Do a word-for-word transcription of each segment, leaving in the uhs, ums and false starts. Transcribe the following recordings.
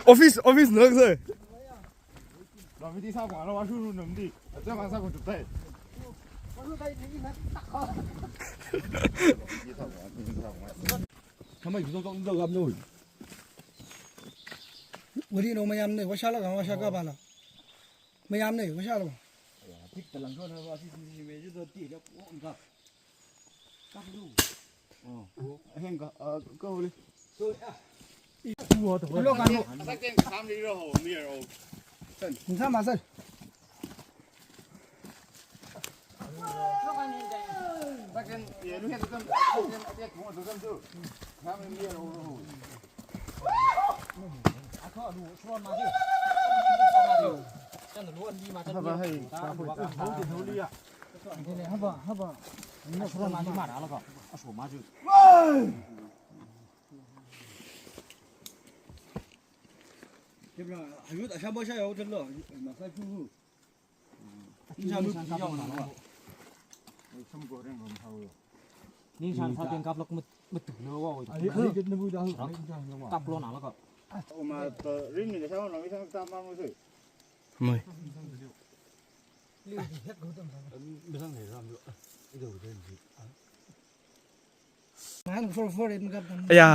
Office, office nang sir. Lo, midi sa kwa lo, wa shu ru nam di. Aja ma sa kwa tup tai. Khamei zong zong zong gam noi. Wari no mayam ne, wa sha la ga, wa sha ga ba la. Mayam ne, wa sha la. Tik talang so na wa si si si me ji do ti le ko nga. Kap lu. Oh. Heng ka, ah, ka huli. Lo ka lo. Sa keng sam li ro ho, mi ro. Ni sa ma sa. Sa keng, ye lu he tu kam. Sa keng, ate ko tu kam tu. Sam li ro ho. Ako lu, suan ma ji. Kan lu an di ma. Haba hai, ka huli. Haba, haba. Ni suan ma ji ma ra lo ko. Aso ma ji. Kebra, hayut asha ba sha yau telo, masa chu. Nishan nishan kap lo na lo. Nishan sa teng kap lo mut mut lo wa. Ai, ai, kit na bu da. Kap lo na lo ko. Oma to ring ni sa lo, mi sa ta ma mo se. Mai. Aya.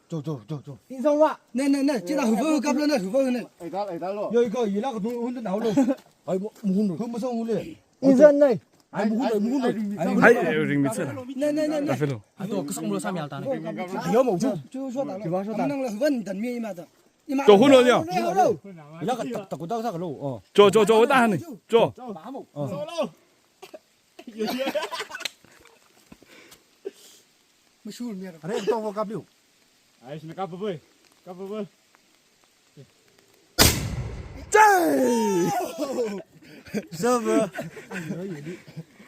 Cho, cho, cho, cho. Inzong wa. Ne, ne, ne, chila huva kap lo ne, huva ne. Ai dal, ai dal lo. Yo, iko, yila ka dung hun na lo. Ai, mo, mo hun lo. Hun mo song hun le. Inzong ne. Ai, mo hun lo, mo hun lo. Hai, ring mi tsana. Ne, ne, ne, ne. Rafelo. Ai, to, kasong lo sa mial ta ne. Yo, mo, chu. Chu, chu, ta lo. Chu, chu, ta. Nang lo huva dan mi ma ta. Cho hun lo yo. Yila ka tak, tak, tak, tak lo. Oh. Cho, cho, cho, ta ne. Cho. Oh. Mashur mera. Are to wo kap liu. Ai, sini kap boy. Kap boy. Chai! So, bro.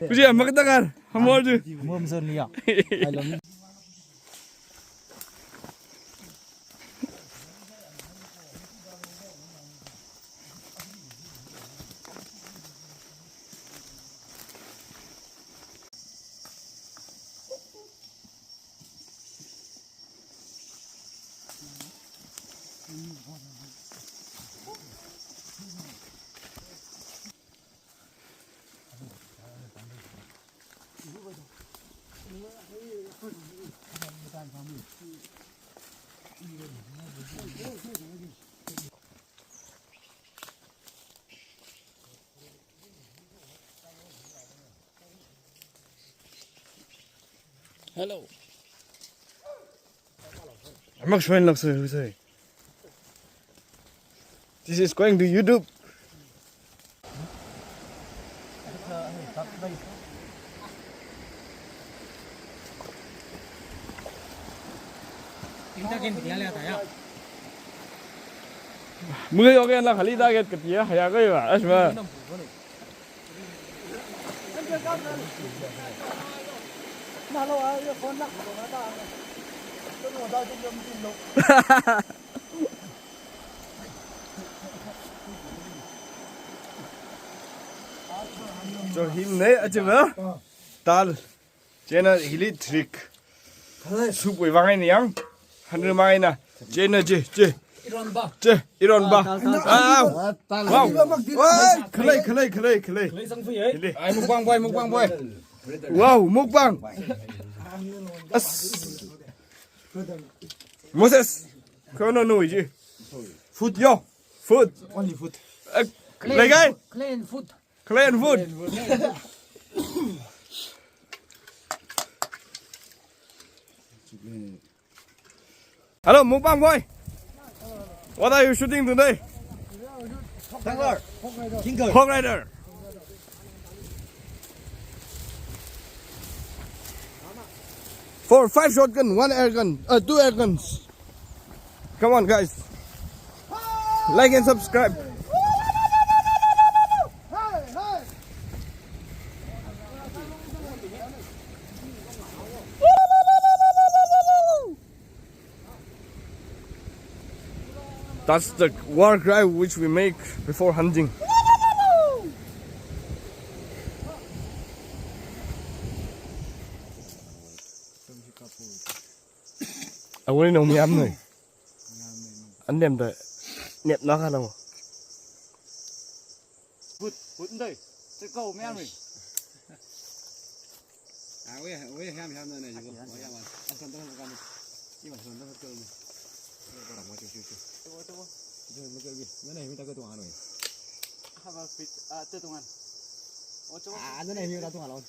Kuji amak takar. Hamor ju. Mom son liya. I love you. Hello. Amak shwen lak sui, sui. This is going to YouTube. Mui oke la khali target katiya, haya koi ba, asma. Cho him ne, achiba? Tal. Chieina hili trick. Soup wui vang eina yang. Hanru mang eina. Chieina chi, chi. Ironba. Chi, ironba. Ah, tal, tal. Ah, wow. Wai, khalei, khalei, khalei, khalei. Khalei sangphui, eh? Hili. Ai, mukbang boy, mukbang boy. Wow, mukbang. As. Moses. Kono no ji. Food yo. Food. Only food. Eh, clean, legai? Clean food. Clean food. Hello, mukbang boy. What are you shooting today? Pork Rider. Pork Rider. Four, five shotgun, one air gun, uh, two air guns. Come on, guys. Like and subscribe. That's the war cry which we make before hunting. Awui nong miyam noi. An dem da Net na ka nang. Put, put ndai. Check out, man. Ah, we, we ham ham na ne, you go. Oh, yeah, man. Asan tang kan. Iwan san tang kan. Para mo chu chu chu. Tuwa, tuwa. Yo, me ke bi. Mana himi ta ka tuwa ano. Haba fit, ah, te tungan. Oh, tuwa. Ah, nana himi ta tungan lo.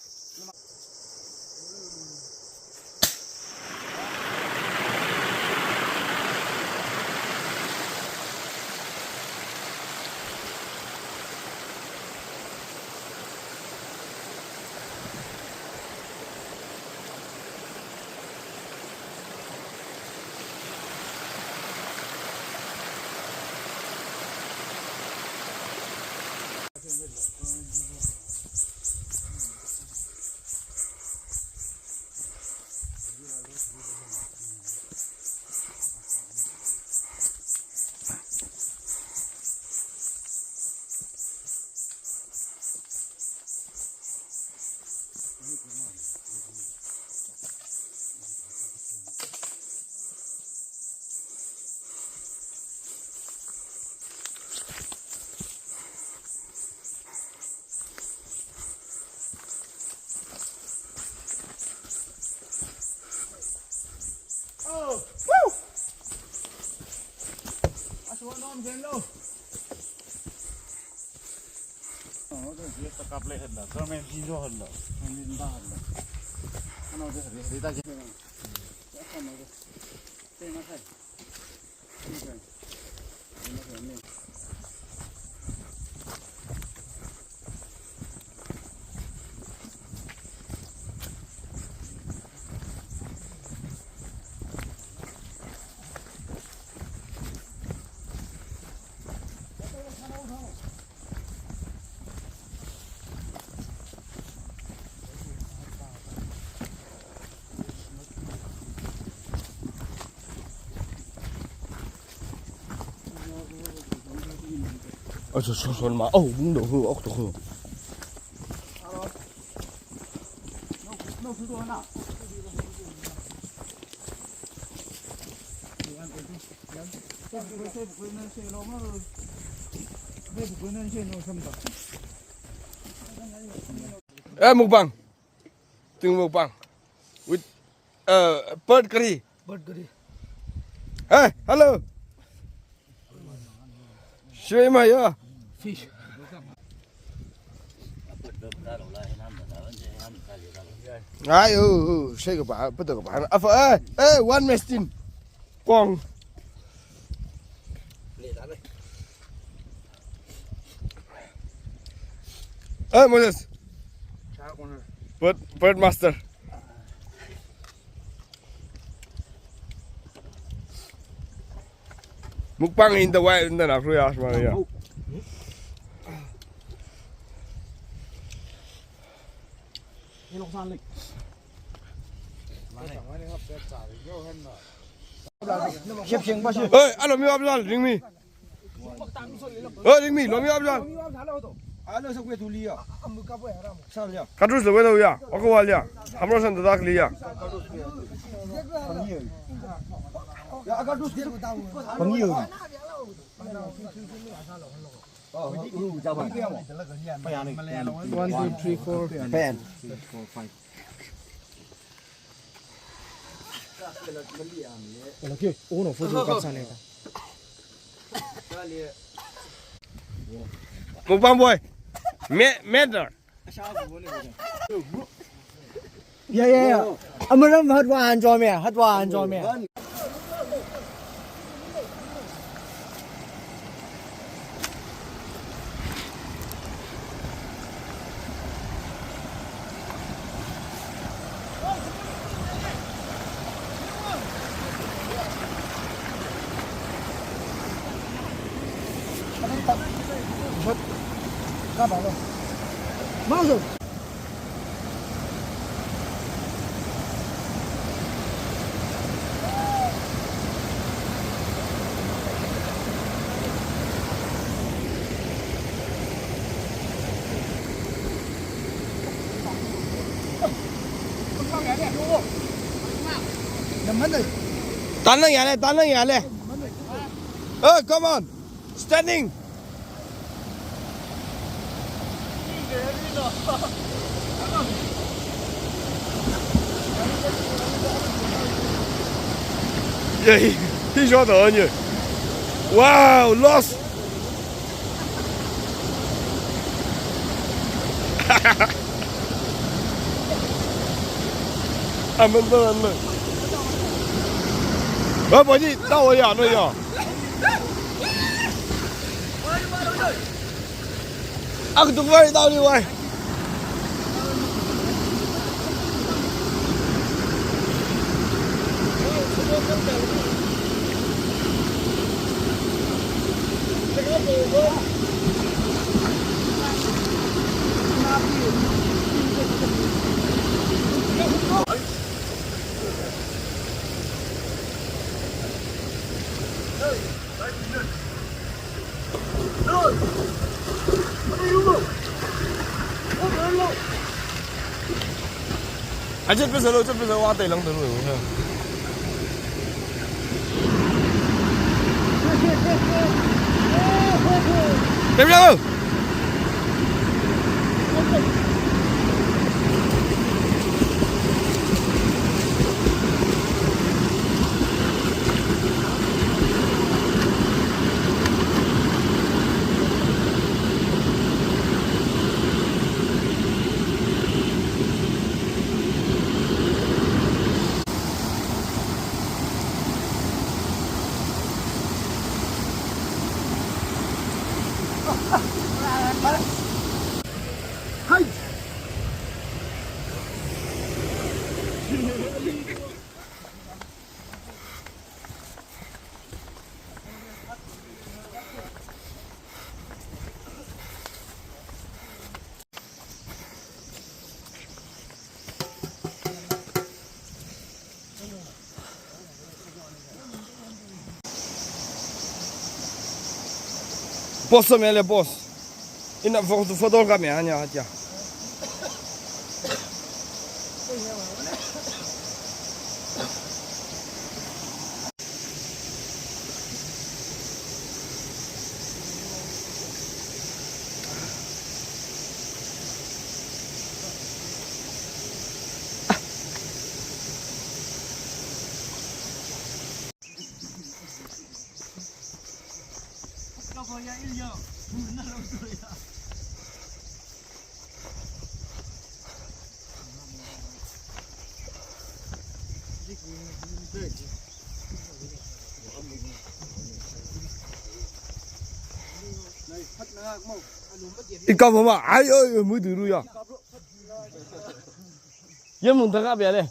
Oh. Woo! Asu nom jen lo. Oh, this is the couple head la. Government ji jo head la. Government ba head la. Ano, this is the Achu, chu, chu, ma. Oh, bung do hu, ok do hu. Eh, mukbang. Ting mukbang. With, uh, bird curry. Bird curry. Hey, hello. Share my, yeah. Fish. Ai, oh, oh, share ka ba, put ka ba. Afa, eh, eh, one machine. Kong. Eh, Moses. Bird, bird master. Mukbang in the wild, in the nature, yeah, yeah. Hey, alo mi wap jal, ring mi. Hey, ring mi, lo mi wap jal. Cartridge lo wei to ya. Waka wal ya. Hamro san dadak li ya. One, two, three, four. Pen. Three, four, five. Okay, uno, photo kapsa ne. Mukbang boy. Me-, matter. Yeah, yeah, yeah. Amaram hatwa anjo me, hatwa anjo me. Tanang yale, tanang yale. Oh, come on. Standing. Yay, he shot on you. Wow, lost. Amen, amen. Wa bani, tao ya, no ya. Ak tu wai, tao ni wai. Ajat pesa lo, ajat pesa wa tai lang tanu. Tem jang. Boss, mele boss. Ina photo, photo kami anya hatia. Ikam mama, ai, ai, ai, mudu ru ya. Yem mun taka bia le.